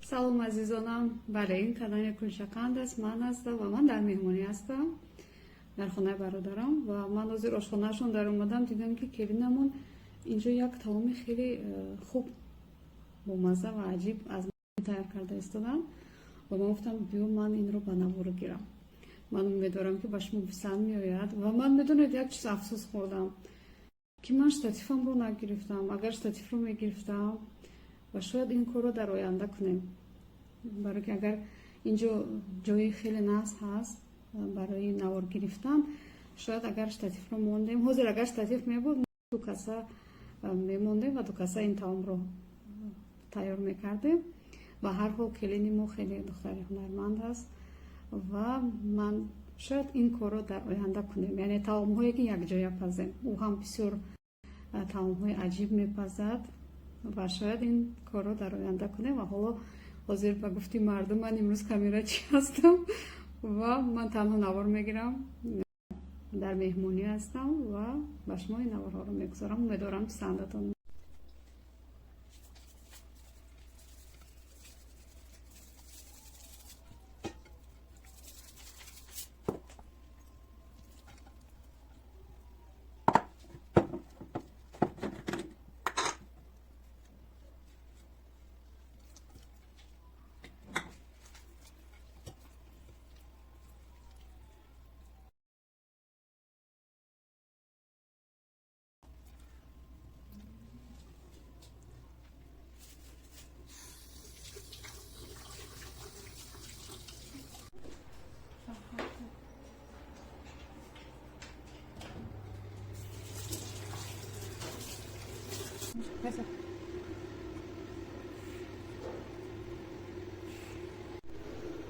Салом, азизонам. Бале, ин канали Кулчақанд аст, ман ҳастам ва ман дар меҳмонӣ ҳастам, дар хонаи бародарам, ва ман ҳозир ошхонаашон даромадам, дидам, ки келинамон инҷо як таоми хеле хуб, бомазза ва аҷиб аз тайёр карда истодам ва ман гуфтам, биё, ман инро ба навор гирам. Ман умедворам, ки ба шумо писанд меояд. Ва ман, медонед, як чиз афсӯс хӯрдам, ки ман штативамро нагирифтам. Агар штативро мегирифтам, ва шояд ин корро дар оянда кунем, барое ки агар инҷо ҷои хеле нағз ҳаст барои навор гирифтан, шояд агар штативро мондем, ҳозир агар штатив мебуд, ду каса мемондем ва ду каса ин таомро тайёр мекардем. Ба ҳар ҳол, келини мо хеле духтари ҳунарманд аст ва ман шояд ин корро дар оянда кунем, яъне таомҳое ки якҷоя пазем. Ӯ ҳам бисёр таомҳои аҷиб мепазад ва шояд ин корро дар оянда кунем. Ва ҳоло ҳозир, ба гуфти мардум, ман имрӯз камерачӣ ҳастам ва ман танҳо навор мегирам. Дар меҳмонӣ ҳастам ва ба шумо ин наворҳоро мегузорам. Умедворам, писандатон.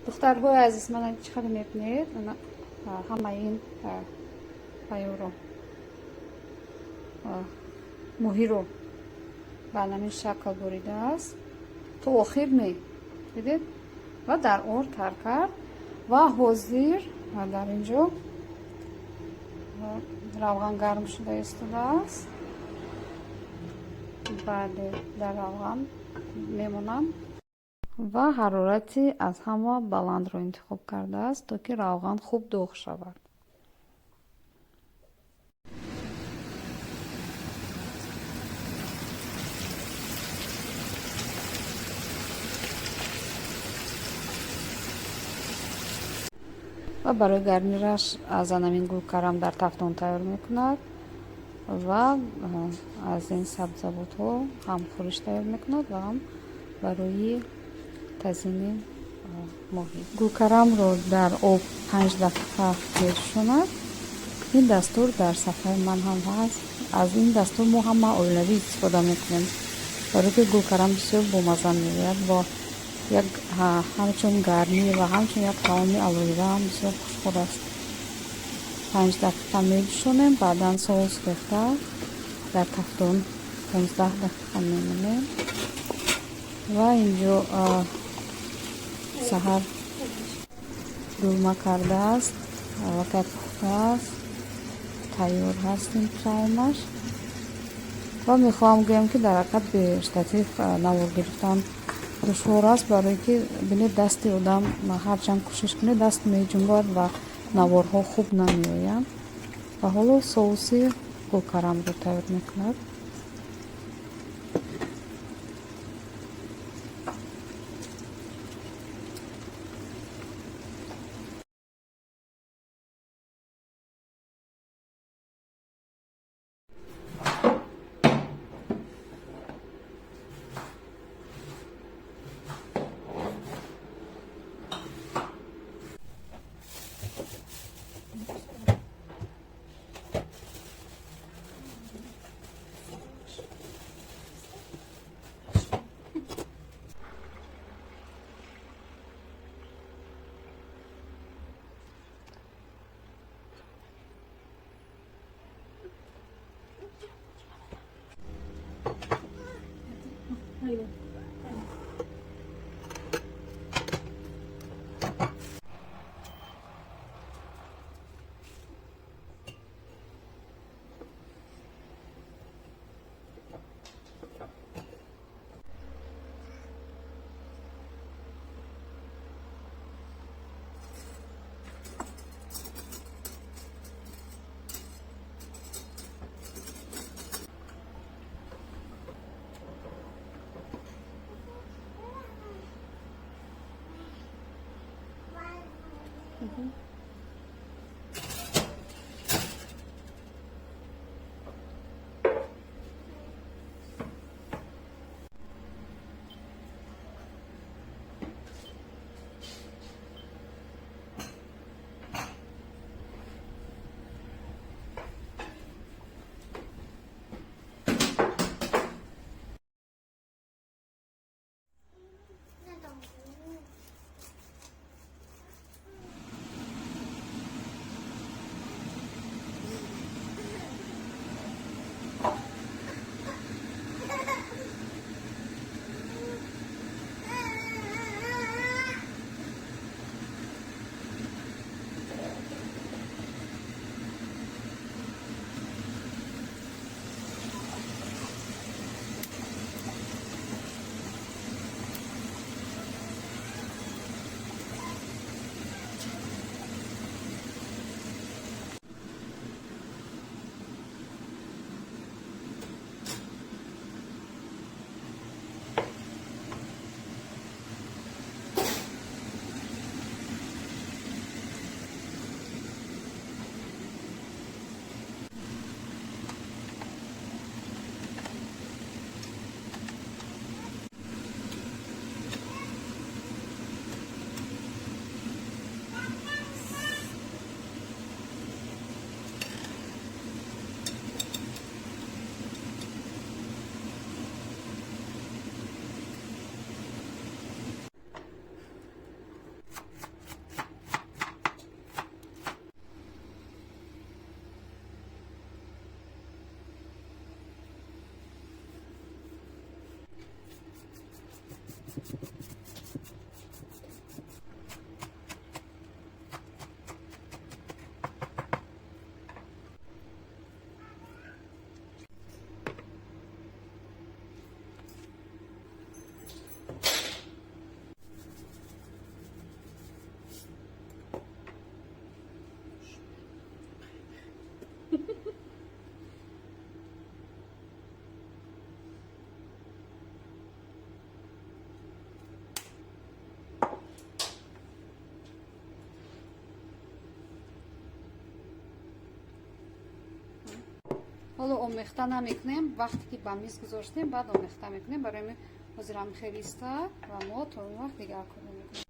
Духтарҳои азиз, мана чӣ хеле мебинед, ҳамаи ин паёро, моҳиро ба ҳамин шакл буридааст то охир, не дидед, ва дар ор тар кард. Ва ҳозир дар ин ҷо равған гарм шуда истодааст. Баъде дар равған мемонам ва ҳарорати аз ҳама баландро интихоб кардааст, то ки равған хуб доғ шавад. Ва барои гарнираш аз анамин гулкарам дар тафтон тайёр мекунад ва аз ин сабзавотҳо ҳам хӯриш тайёр мекунад ва ҳам барои тазини моҳӣ. Гулкарамро дар об 5 дақиқа меҷӯшонад. Ин дастур дар сафҳаи ман ҳам ҳаст. Аз ин дастур мо ҳама оилавӣ истифода мекунем, барое ки гулкарам бисёр бомазза меояд бо як ҳамчун гарнир ва ҳамчун як таоми алоҳида ҳам бисёр хушхӯр аст. 5 дақиқа меҷӯшонем, баъдан соус рехта дар тафтон 15 дақиқа мемонем. Ва инҷо Саҳар дулма кардааст, аллакай пухтааст, тайёр ҳаст ин таомаш. Ва мехоҳам гӯям, ки дар ҳақиқат бе штатив навор гирифтан душвор аст, барое ки бинед, дасти одам ҳарчанд кӯшиш кунед, даст меҷунбад ва наворҳо хуб намеоянд. Ва ҳоло соуси гулкарамро тайёр мекунад. Ҳоло омехта намекунем, вақте ки ба миз гузоштем, баъд омехта мекунем. Барои ҳамин ҳозир ҳам хеле иста ва мо то он вақт дигар кор мекунем.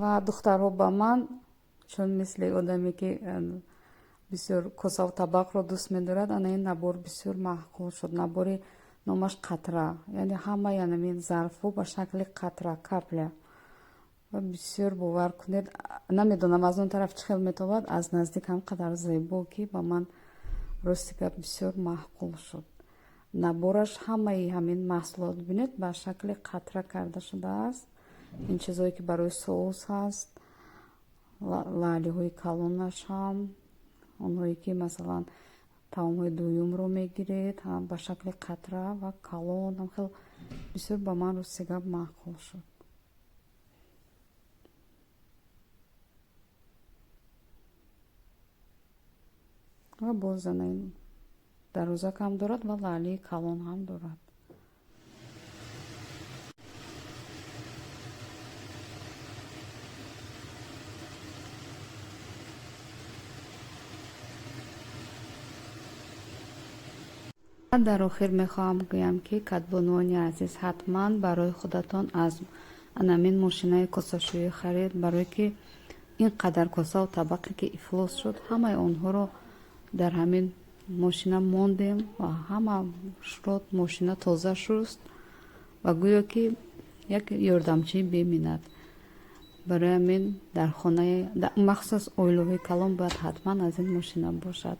Ва духтарҳо ба ман, чун мисли одаме ки бисёр косаву табақро дӯст медорад, ана ин набор бисёр маъқул шуд. Набори номаш қатра, яъне ҳамаи анамин зарфҳо ба шакли қатра, капля. Ва бисёр, бовар кунед, намедонам, аз он тараф чӣ хел метобад, аз наздик ҳам қадар зебо, ки ба ман, рости гап, бисёр маъқул шуд. Набораш ҳамаи ҳамин маҳсулот, бинед, ба шакли қатра карда шудааст. Ин чизое ки барои соус ҳаст, лаълиҳои калонаш ҳам, онҳое ки, масалан, таомҳои дуюмро мегиред, ҳам ба шакли қатра ва калон ҳам хел бисёр ба ман, рости гап, маъқул шуд. Ва боз ана ин дарозак ҳам дорад ва лаълии калон ҳам дорад. Дар охир мехоҳам гӯям, ки кадбонуони азиз, ҳатман барои худатон аз анамин мошинаи косашӯӣ харед, барое ки ин қадар косаву табақе ки ифлос шуд, ҳамаи онҳоро дар ҳамин мошина мондем ва ҳамашро мошина тоза шуст ва гӯё ки як ёрдамчии беминнат. Барои ҳамин дар хонаи, махсус оилаҳои калон, бояд ҳатман аз ин мошина бошад.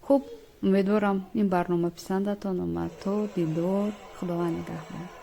Хуб, умедворам, ин барнома писандатон омад. То дидор, Худованд нигаҳбон.